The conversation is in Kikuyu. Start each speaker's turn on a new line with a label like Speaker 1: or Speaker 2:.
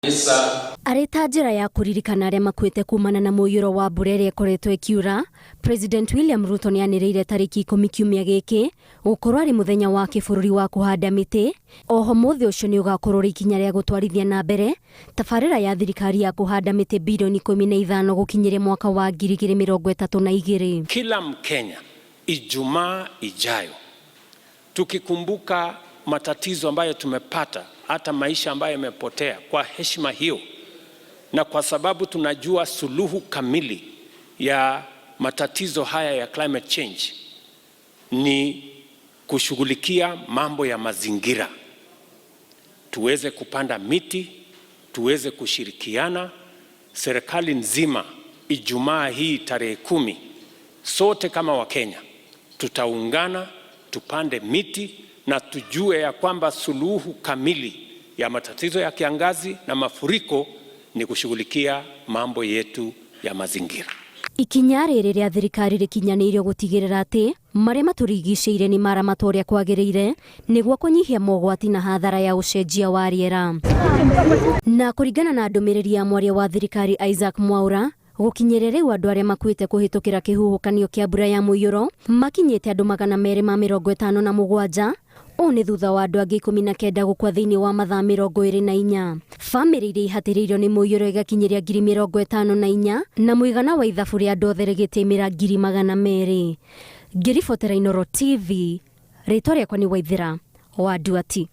Speaker 1: Kanisa.
Speaker 2: Arĩ ta njĩra ya kũririkana arĩa makuĩte kumana na mũiyũro wa mbura ĩrĩa ĩkoretwo ĩkiura, President William Ruto nĩ anĩrĩire tarĩki 10 kiumia gĩkĩ gũkorwo arĩ mũthenya wa kĩbũrũri wa kũhanda mĩtĩ. Oho mũthĩ ũcio nĩ ũgakorwo ũrĩ ikinya rĩa gũtwarithia na mbere tabarĩra ya thirikari ya kũhanda mĩtĩ bilioni 15 gũkinyĩria mwaka wa 2032.
Speaker 1: Kila Mkenya Ijumaa ijayo tukikumbuka matatizo ambayo tumepata, hata maisha ambayo yamepotea, kwa heshima hiyo na kwa sababu tunajua suluhu kamili ya matatizo haya ya climate change ni kushughulikia mambo ya mazingira, tuweze kupanda miti, tuweze kushirikiana serikali nzima. Ijumaa hii tarehe 10, sote kama Wakenya tutaungana tupande miti na tujue ya kwamba suluhu kamili ya matatizo ya kiangazi na mafuriko ni kushughulikia mambo yetu ya mazingira.
Speaker 2: Ikinya rĩrĩ rĩa thirikari rĩkinyanĩirio gũtigĩrĩra atĩ marĩa matũrigicĩirie nĩ maramatwo ũrĩa kwagĩrĩire nĩguo kũnyihia mogwati na hathara ya ũcenjia wa rĩera. Na kũringana na ndũmĩrĩri ya mwaria wa thirikari Isaac Mwaura, gũkinyĩria rĩu andũ arĩa makuĩte kũhĩtũkĩra kĩhuhũkanio kĩa mbura ya mũiyũro makinyĩte andũ 257. Ũũ nĩ thutha wa andũ angĩ 19 gũkua thĩinĩ wa mathaa 24. Bamĩrĩ iria ihatĩrĩirio nĩ mũiyũro igakinyĩria 54,000 na mũigana wa ithabu rĩa andũ othe rĩgĩtĩmĩra 200,000. Ngĩribotera Inooro TV, rĩtwa rĩakwa nĩ Waithĩra wa Nduati.